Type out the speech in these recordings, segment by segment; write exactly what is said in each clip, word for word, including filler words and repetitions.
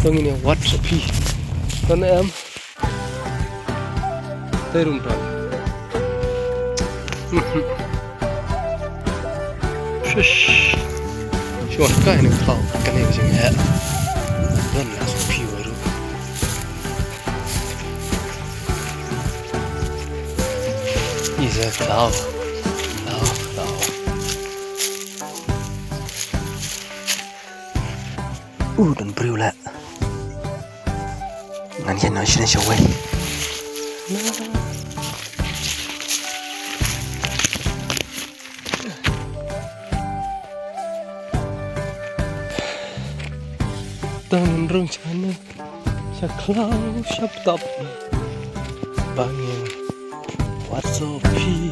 Tang ine wat sa phi. Ton em. Te rum ton. Shush. Shuwa ka ine pau kane jing eh. Don la sa phi waru. Isa tau. Tau, tau. Uh, don briew la. Ngan ïa noh shane shawei. Tang rung shane sha khlaw sha btap. Bang ïa wat sa phi.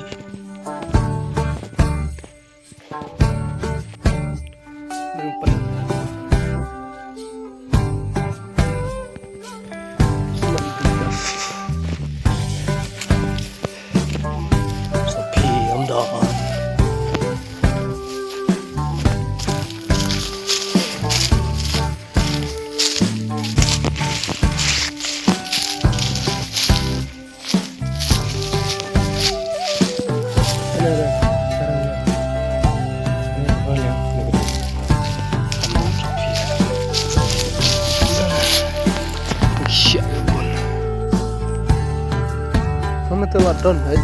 Mama telah don, eh.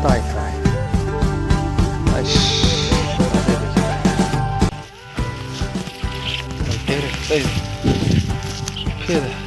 Tai, tai. Aish. Pere, pere. Pere.